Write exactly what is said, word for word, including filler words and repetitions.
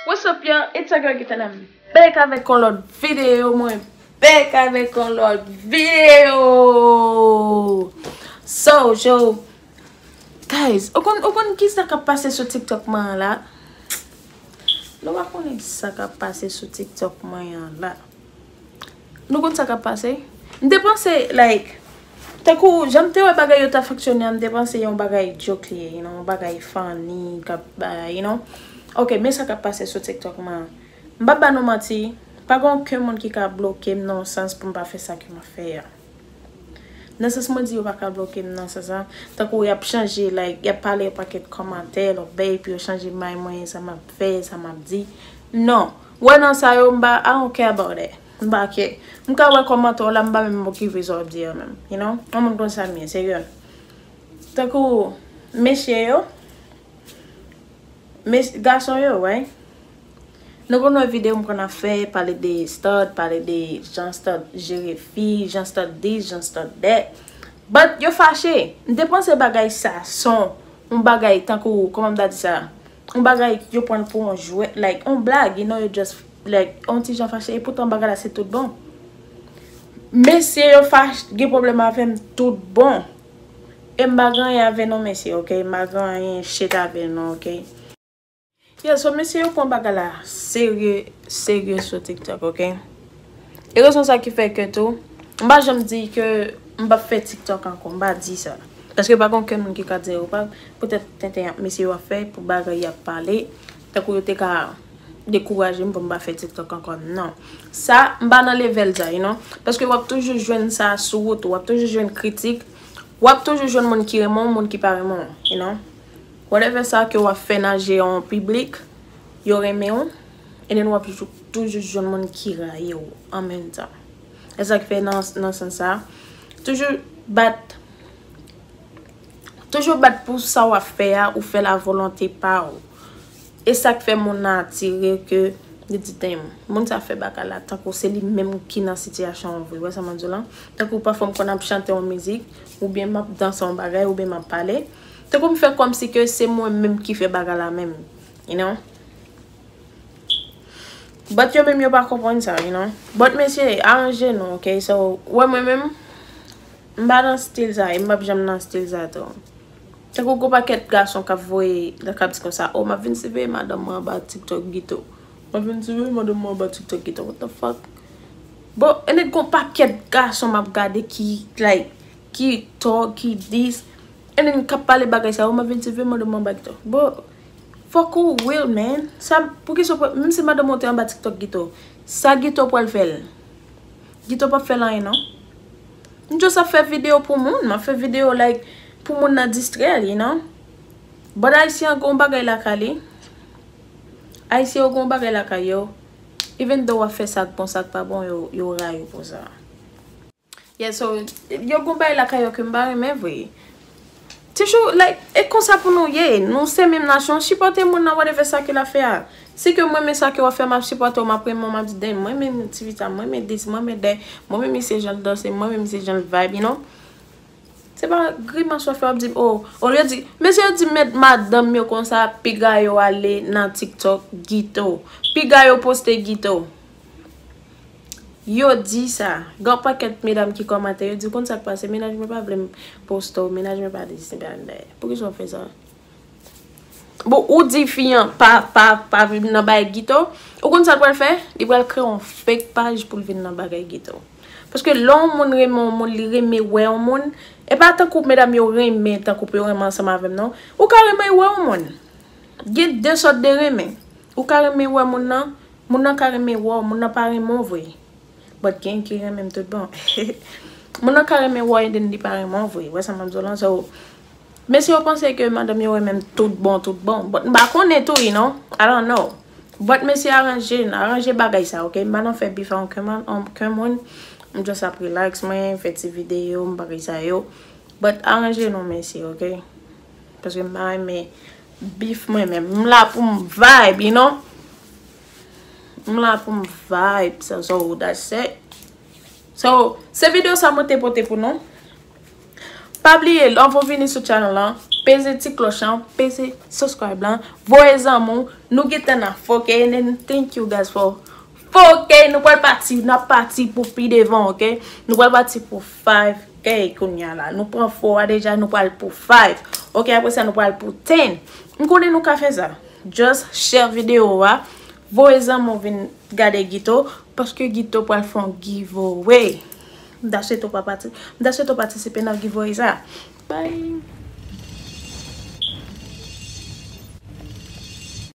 What's up, y'all? It's your girl Gita, and I'm back avèk yon lòt videyo, mwen back avèk yon lòt videyo. So, yo, guys, ou konn, ou konn ki sa k ap pase sou TikTok mwen an la? Nou pa konnen sa k ap pase sou TikTok mwen an la. Nou konn sa k ap pase? M te panse, like, tankou, jan m te wè bagay yo t ap fonksyone an, m te panse yon bagay joke li ye, you know, yon bagay funny, k ap, uh, you know. Ok, men sa k ap pase sou TikTok mwen an. M p ap ba nou manti, pa gen okenn moun ki ka bloke m nan yon sans pou m pa fè sa ke m ap fè a. Nan sans mwen di yo pa ka bloke m nan sans lan, tankou y ap chanje, like, y ap pale yon pakèt kòmantè, lòt bèy, epi yo chanje may mwen, sa m ap fè, sa m ap di. Non. Wè nan sa yo, m pa, I don't care about that. M pa care. M ka wè kòmantè w la, m pa menm okipe sa w ap di a menm, you know? Yon moun konn sa m ye, serye. Tankou, mesye yo, mes-, gason yo, right? Nou konn wè videyo m konn ap fè, pale de stud, pale de jan stud jere fi, jan stud this, jan stud that. But yo fache. M te panse bagay sa son, yon bagay tankou, kòman m ta di sa? Yon bagay yo pran l pou yon jwèt, like, yon blag, you know, yo just, like, yon ti jan fache. E poutan bagay la se tout bon. Mesye yo fache, gen pwoblèm avè m tout bon. E m pa gen anyen avè nou, mesye, ok? M pa gen anyen shit avè nou, ok? Yeah, so mesye yo pran bagay la serye, serye sou TikTok, ok? E rezon sa ki fè ke tou, m pa janm di ke m p ap fè TikTok ankò, m pa di sa. Paske pa gen okenn moun ki ka di yo pa, poutèt tenten y ap, mesye yo ap fè, pou bagay y ap pale, tankou yo te ka dekouraje m pou m pa fè TikTok ankò. Non. Sa, m pa nan level sa, you know? Paske w ap toujou jwenn sa sou wout ou, w ap toujou jwenn kritik, w ap toujou jwenn moun ki renmen w, moun ki pa renmen w, you know? Whatever sa ke w ap fè nan je yon piblik, yo renmen w, and then w ap toujou, toujou jwenn moun ki rayi w an menm tan. E sa k fè nan, nan sans sa, toujou bat, toujou bat pou sa w ap fè a, ou fè l a volonte pa w. E sa k fè moun nan atire ke li di, damn, moun sa fè bagay la, tankou se li menm ki nan sitiyasyon an vre, wè sa m ap di w lan? Tankou pafwa m konn ap chante yon mizik, oubyen m ap danse yon bagay, oubyen m ap pale. Tankou m fè kòmsi ke se mwen menm ki fè bagay la menm, you know? But yo menm yo pa konprann sa, you know? But mesye, aranje nou, ok? So, wè mwen menm, m pa nan stil sa, e m p ap janm nan stil sa tou. Tankou gon pakèt gason k ap voye, k ap di konsa, "Oh, m ap vin siveye madanm mwen anba TikTok Gito. M ap vin siveye madanm mwen anba TikTok Gito." What the fuck? Bon, and then gon pakèt gason m ap gade ki, like, ki tò, ki dis, and then k ap pale bagay sa, "Oh, m ap vin siveye madanm mwen anba Gito." Bon, fuck ou will, man. Sa, poukisa w pral, menm si madanm ou te anba TikTok Gito, sa Gito pral fè l? Gito p ap fè l anyen, non. M just ap fè videyo pou moun. M ap fè videyo, like, pou moun nan distrè li, non. But Ayisyen an gen yon bagay lakay li. Ayisyen yo gen yon bagay lakay yo. Even though w ap fè sa k bon, sa k pa bon, yo, yo rayi w pou sa. Yeah, so, yo gen yon bagay lakay yo ke m pa renmen vre. Toujou, like, e konsa pou nou ye. Nou se menm nasyon, sipòte moun nan, whatever sa ke l ap fè a. Si ke mwen renmen sa ke w ap fè, m ap sipòte w, m ap renmen w, m ap di, "Damn, mwen renmen ti fi sa, mwen renmen this, mwen renmen that, mwen renmen se jan l danse, mwen renmen se jan l vibe, you know?" Se pa grimas w ap fè, w ap di, "Oh, olye di, mesye yo di met madanm yo konsa, piga yo ale nan TikTok Gito. Piga yo poste Gito." Yo di sa. Gen yon pakèt medam ki kòmante, yo di, "Konn sa k pase, mennaj mwen pa vle m poste w, mennaj mwen pa di si pa dèyè." Poukisa w fè sa? Bon, ou di fi an pa, pa, pa vin nan bagay Gito. Ou konn sa l pral fè? Li pral kreye yon fake paj pou l vin nan bagay Gito. Paske lè yon moun renmen yon moun, li renmen wè yon moun, e pa tankou medam yo renmen, tankou pou yo renmen ansanm avè m, non. Ou ka renmen wè yon moun. Gen de sòt de renmen. Ou ka renmen wè moun nan, moun nan ka renmen wè w, moun nan pa renmen w vre. But gen ki renmen m tout bon. Moun nan ka renmen w and then li pa renmen w vre. Wè sa m ap di w lan. So, mesye yo panse ke madanm yo renmen m tout bon, tout bon. But m pa konnen tou, you know. I don't know. But mesye, aranje, aranje bagay sa, ok? M pa nan fè bif a okenn moun, okenn moun. M just ap relax mwen, fè ti videyo, m bagay sa yo. But aranje nou, mesye, ok? Paske m pa renmen bif mwen menm. M la pou m vibe, you know? M la pou m vibe, so, so that's it. So, se videyo sa mwen te pote pou nou. Pa bliye, lè w vini sou channel lan, Peze ti klòch lan, peze subscribe lan, voye zanmi w, nou gentan nan four K, and then thank you guys for four K, nou pral pati, n ap pati pou pi devan, ok? Nou pral pati pou five K kounya la. Nou pran four a deja, nou pral pou five. Ok, apre sa, nou pral pou ten. M konnen nou ka fè sa. Just share videyo a. Voye zanmi w vin gade Guito, paske Guito pral fè yon giveaway. M ta swete w pa pati, m ta swete w patisipe nan giveaway sa. Bye.